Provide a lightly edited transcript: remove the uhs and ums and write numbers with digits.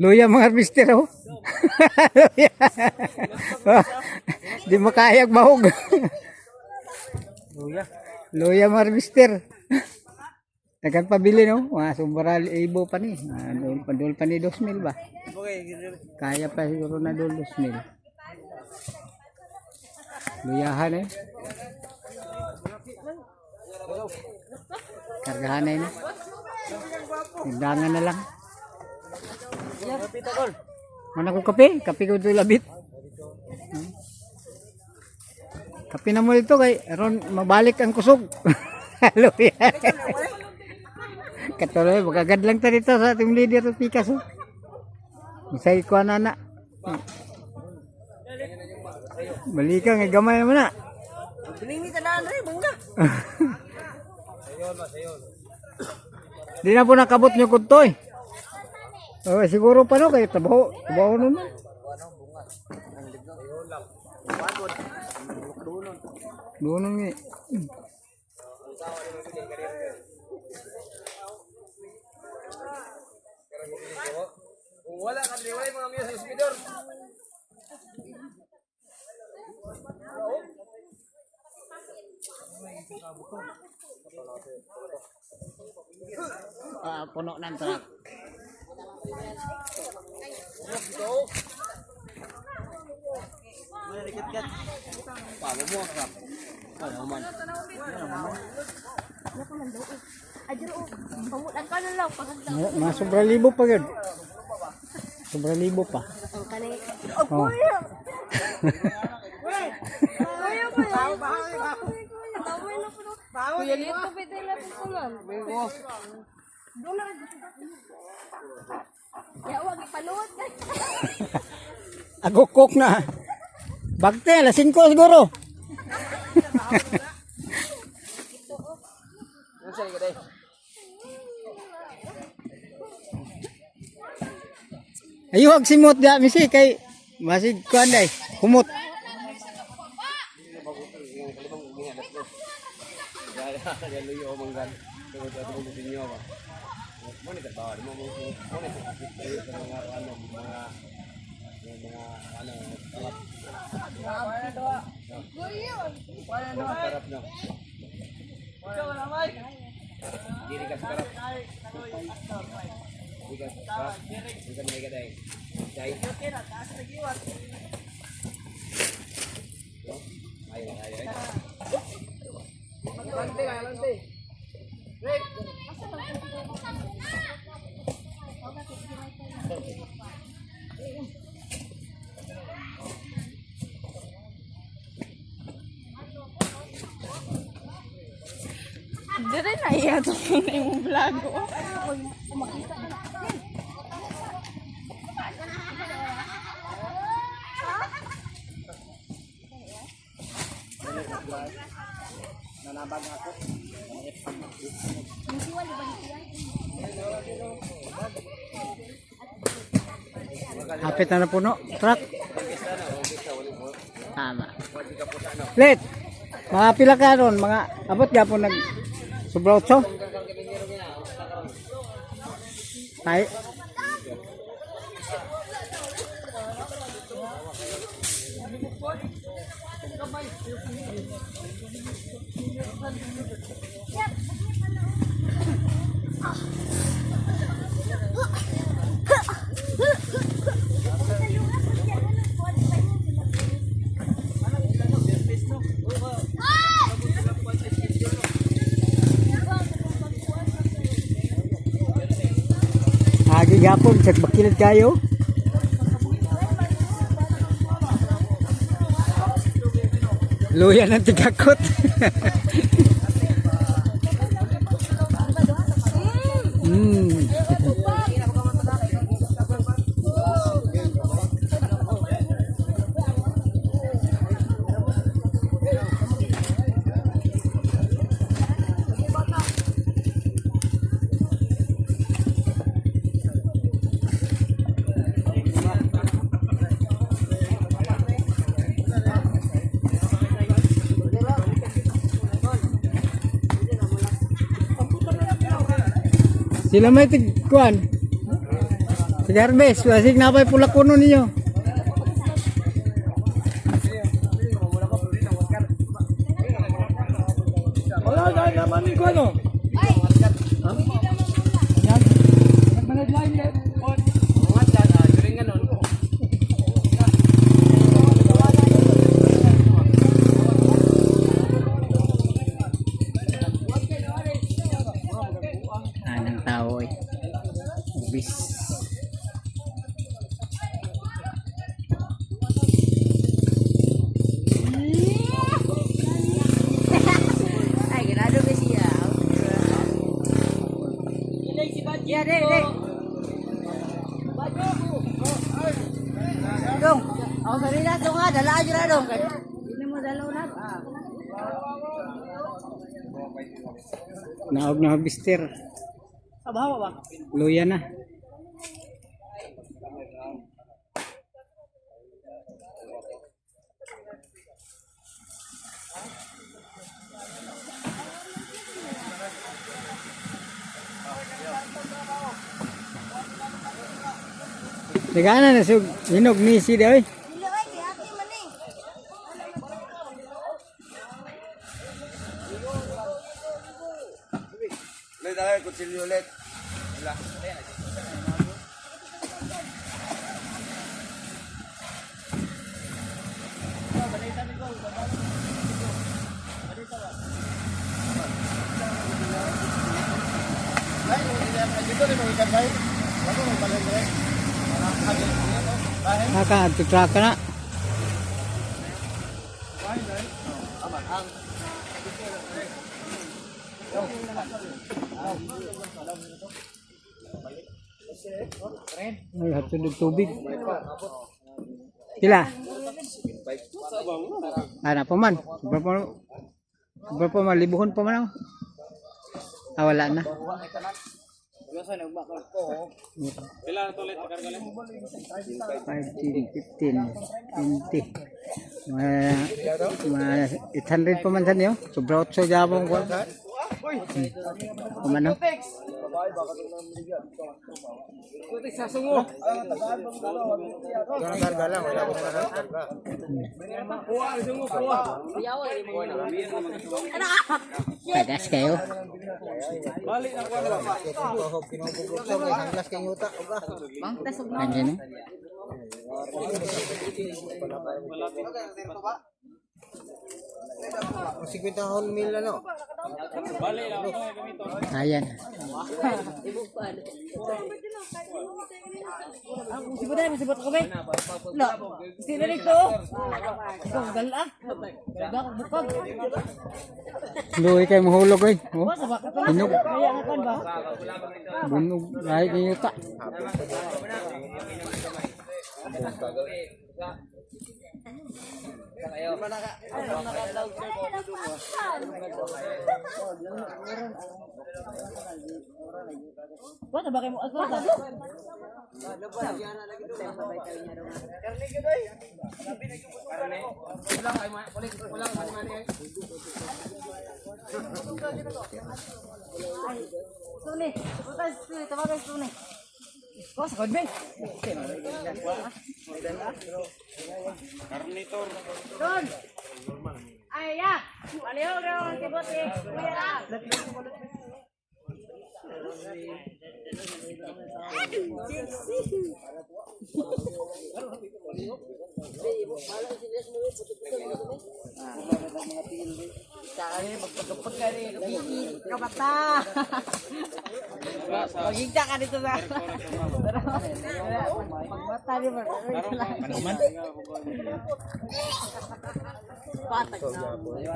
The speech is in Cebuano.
Luya mga harvester oh. Luya. Di makayag bahog. Luya. Luya mga harvester. Dagan pabili no, mga sobra ibo pa ni. Mga dol pa dol pa ni 2,000 ba? Kaya pa siguro na dol 2,000. Luyahan eh. Kargahan na yun. Eh. Tindangan na lang. Mana ko kape? Kape ko ito labit. Kape na mo dito kay aron mabalik ang kusog. Luya. Katuloy, magagad lang ta dito sa ating leader sa Picasso. Masay ko na na. Balikan, nga gamay naman na. Piling ni tanan rin, bunga. Di na po nakabot nyo kuntoy. Oh, siguro pa no, kay trabaho. Trabaho nun. Doon nga eh. Kung wala ka diri, wala yung mga miyo sa spidor. Ah, puno ng truck. Paano mo ka? Ano man? Pamulan ka na lang pagkaglaw. Mga sobra libo pa yun. Sobra libo pa. Ang kanay. Oh. Kuya ko yan. Tama na po. Kuya dito pwede na po nun. Ya wag ipaluot. Ako cook na. Bagte, alas 5 siguro. Ano siya day? Ayuhag simot da misi kay masig kuan day humot. Luyo manggan. Tungod sa atong sinyo ba. Mo ni trabaho, mo mo mo ni sa mga ano mga yung mga ano kalap. Karap no. Dili ka sa karap. Dili ka sa karap. Dili ka may day. Day. Ay ay ay. Dire na iya to imong vlog. Hapit na na puno truck. Tama. Let. Mga pila ka ron, mga abot gapon nag sobra otso. Tay. Agi gapon sa bakilid kayo. Luya ng tigakot. Sila may tigkuan. Sige harvest, wasig na pa'y pula kuno ninyo. Wala na naman ni kuno. Anang tao eh. Ubis. Ay, ganado ba siya? Ya, de, de. Dong, ako sa rin na nga, dala aja na dong. Hindi mo dalaw na. Naog na harvester. Abawa ba? Luya na. Nagana na sug hinog ni si daw eh. Dili ay, kay ate man eh. Ulit tayo, kutsilyo ulit. Naka truck na. Ay, hatod og tubig. Pila? Ana pa man. Sobra pa, sobra pa man. Libuhon pa man ako. Ah, wala na. 5, 10, 15, 20. Mga, mga 800 pa man sa niyo. Sobra 8 jabong ko. Kumano? Tagas kayo. Nandiyan eh. Ayan. Musibot na, musibot ko ba? No. Sino nito? Ikaw gala. Gala bukag. Luwi kayo mahulog eh. Oh. Hinog. Kaya nga kan ba? Bunog. Ay, kayo ta. Wala ba kayo mo? Wala. Suni, butas suni, tawagan suni. Ko sa kodbe. Don. Ay ya, baliw raw ang tibote. Kuya. Kabata. Magigta ka dito sa. Pagmata di ba? Patag na.